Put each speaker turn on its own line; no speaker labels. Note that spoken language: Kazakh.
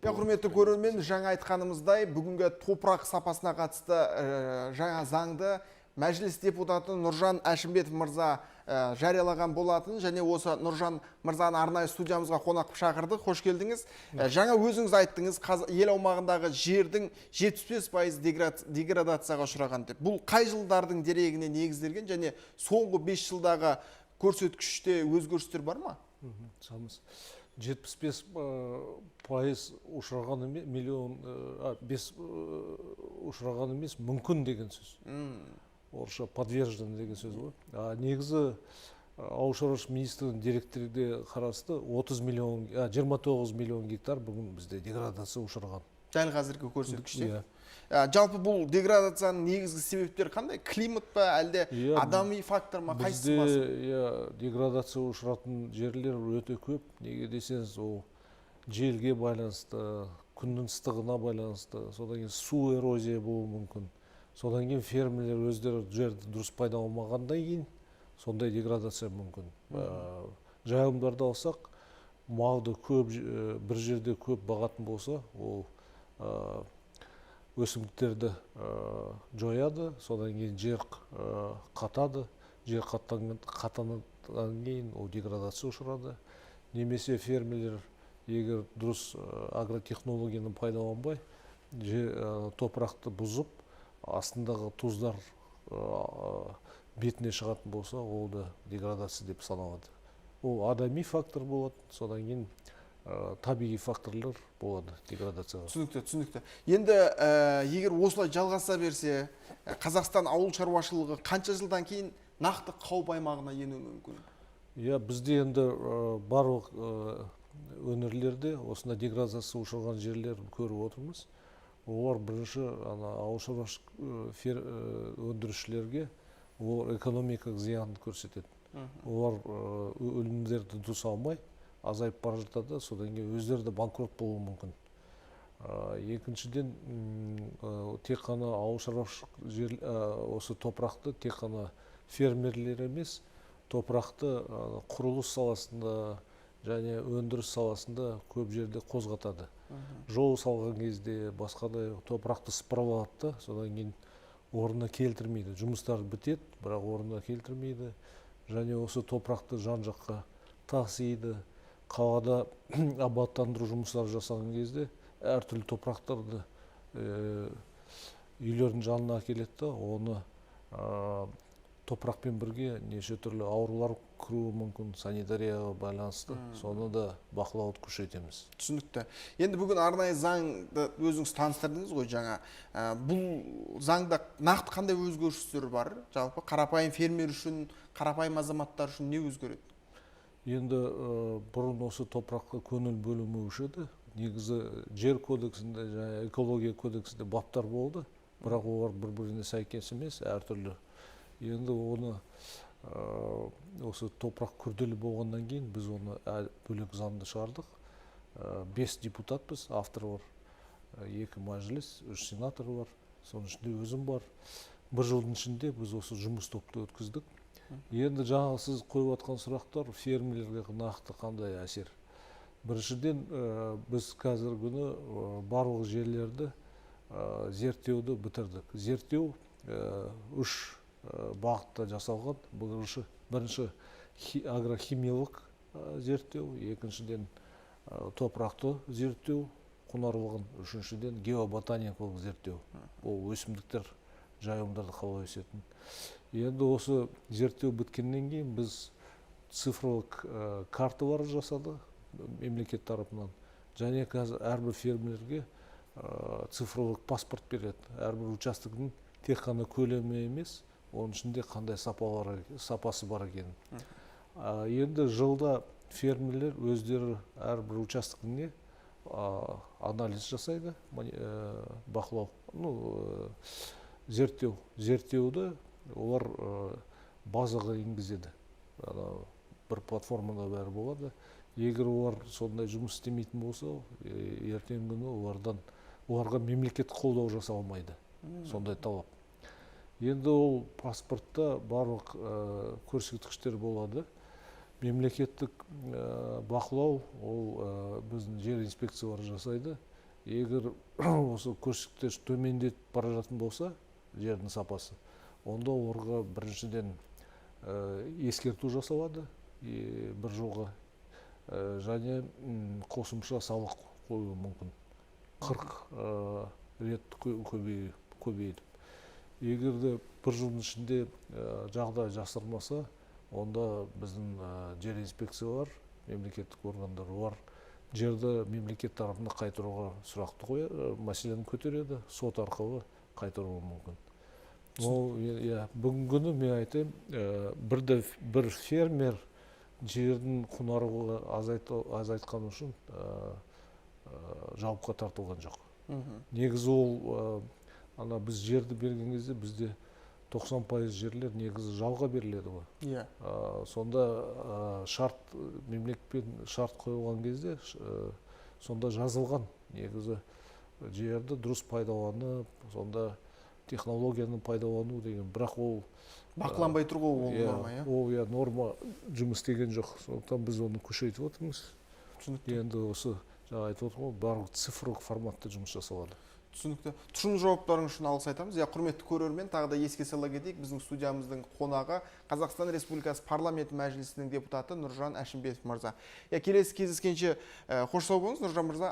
Иә, құрметті көрермен, жаңа айтқанымыздай, бүгінгі топырақ сапасына қатысты жаңа заңды Мәжіліс депутаты Нұржан Әшімбетов мырза жариялаған болатын. Және осы Нұржан мырзаны арнайы студиямызға қонақ қылып шақырдық. Қош келдіңіз. Жаңа өзіңіз айттыңыз, ел аумағындағы жердің 75% деградацияға ұшыраған деп. Бұл қай жылдардың дерегіне негізделген және соңғы 5 жылдағы көрсеткіште өзгерістер бар ма?
Шамасы 75% ұшыраған емес, миллион, бес ұшыраған емес, мүмкін деген сөз. Орысша подвержен деген сөз ғой. Негізі ауыл шаруашылық министрінің деректеріне қарасты 30 миллион, 29 миллион гектар бүгін бізде деградация ұшыраған.
Дәл қазіргі көрсеткіште.
Иә.
Жалпы бұл деградацияның негізгі себептері қандай? Климат па, әлде
Иә,
адами фактор ма, қайсысы
бізде,
басым?
Иә, деградация ұшыратын жерлер өте көп. Неге десеңіз, ол желге байланысты, күннің ыстығына байланысты, содан кейін су эрозия болуы мүмкін. Содан кейін фермерлер өздері жерді дұрыс пайдаланбағаннан кейін сондай деградация мүмкін. Жайылымдарды алсақ, малды көп бір жерде көп бағатын болса, ол өсімдіктерді жояды, содан кейін жер қатады, жер қатаннан кейін ол деградация ұшырады. Немесе фермерлер егер дұрыс агротехнологияны пайдаланбай, топырақты бұзып, астындағы тұздар бетіне шығатын болса, ол да деградация деп саналады. Ол адами фактор болады, содан кейін табиғи факторлар болады деградацияға.
Түсінікті, түсінікті. Енді егер осылай жалғаса берсе, Қазақстан ауыл шаруашылығы қанша жылдан кейін нақты қауіп аймағына енуі мүмкін?
Иә, бізде енді барлық өңірлерде осындай деградация ұшыраған жерлер көріп отырмыз. Олар бірінші ана ауыл шаруашылық өндірушілерге олар экономикалық зиянын көрсетеді. Олар өнімдерді дұрыс алмай, азайып бара жатады, содан кейін өздері де банкрот болуы мүмкін. Екіншіден, тек қана ауыл шаруашылық жер, осы топырақты тек қана фермерлер емес, топырақты құрылыс саласында және өндіріс саласында көп жерде қозғатады. Жол салған кезде басқа да топырақты сыпырып алады да, содан кейін орнына келтірмейді. Жұмыстар бітеді, бірақ орнына келтірмейді. Және осы топырақты жан-жаққа тасиды. Қалада абаттандыру жұмыстары жасаған кезде әртүрлі топырақтарды үйлердің жанына әкеледі да, оны топырақпен бірге неше түрлі аурулар кіруі мүмкін, санитарияға байланысты. Соны да бақылауды күшейтеміз.
Түсінікті. Енді бүгін арнайы заңды өзіңіз таныстырдыңыз ғой жаңа. Бұл заңда нақты қандай өзгерістер бар? Жалпы қарапайым фермер үшін, қарапайым азаматтар үшін не өзгереді?
Енді бұрын осы топыраққа көңіл бөлінбеуші еді. Негізі жер кодексінде және экология кодексінде баптар болды, бірақ олар бір-біріне сәйкес емес, әртүрлі. Енді оны осы топырақ күрделі болғаннан кейін біз оны бөлек заңды шығардық. 5 депутатпыз, автор бар, 2 мәжіліс, 3 сенатор бар, соның ішінде өзім бар. Бір жылдың ішінде біз осы жұмыс топты өткіздік. Енді жаңағы сіз қойып жатқан сұрақтар фермерлерге нақты қандай әсер? Біріншіден, біз қазіргі күні барлық жерлерді зерттеуді бітірдік. Зерттеу үш бағытта жасалған. Бірінші агрохимиялық зерттеу, екіншіден, топырақты зерттеу құнарлығын, үшіншіден геоботаникалық зерттеу. Ол өсімдіктер жайылымдарда қалай өсетін. Енді осы зерттеу біткеннен кейін біз цифрлық карталар жасадық мемлекет тарапынан. Және қазір әрбір фермерге цифрлық паспорт береді. Әрбір участоктың тек қана көлемі емес, оның ішінде қандай сапасы бар екенін. Енді жылда фермерлер өздері әрбір участоктіне анализ жасайды, бақылау, зерттеу. Зерттеуді олар базаға енгізеді. Ана бір платформада бәрі болады. Егер олар сондай жұмыс істемейтін болса, ертеңгі күні оларға мемлекет қолдау жасай алмайды. Сондай талап. Енді ол паспортта барлық көрсеткіштер болады. Мемлекеттік бақылау ол біздің жер инспекциялары жасайды. Егер осы көрсеткіш төмендетіп бара жататын болса жердің сапасы, онда оларға біріншіден ескерту жасалады и бір жылға және қосымша салық қоюы мүмкін, 40 рет көбейтіп. Егер де бір жылдың ішінде жағдай жақсармаса, онда біздің жер инспекциялар, мемлекеттік органдар олар жерді мемлекет тарапынан қайтаруға сұрақты қояды, мәселені көтереді, сот арқылы қайтаруы мүмкін. Ол, иә, бүгінгі күні мен айтайын, бір де бір фермер жердің құнарлығы азайтқаны үшін жауапқа тартылған жоқ. Негізі ол ана біз жерді берген кезде бізде 90% жерлер негізі жалға беріледі ғой. Сонда шарт, мемлекетпен шарт қойылған кезде сонда жазылған негізі жерді дұрыс пайдаланып, сонда технологияны пайдалану деген, бірақ ол
Бақыланбай тұр ғой ол
иә,
норма, иә.
Ол, иә, норма жұмыс істеген жоқ, сондықтан біз оны күшейтіп отырмыз. Енді осы жаңа айтып отырмын ғой, барлық цифрлық форматта жұмыс жасалады.
Түсінікті. Тұшымды жауаптарыңыз үшін алғыс айтамыз. Иә, құрметті көрермен, тағы да еске сала кетейік, біздің студиямыздың қонағы Қазақстан Республикасы Парламенті Мәжілісінің депутаты Нұржан Әшімбетов мырза. Иә, келесі кездескенше, қош сау болыңыз, Нұржан мырза.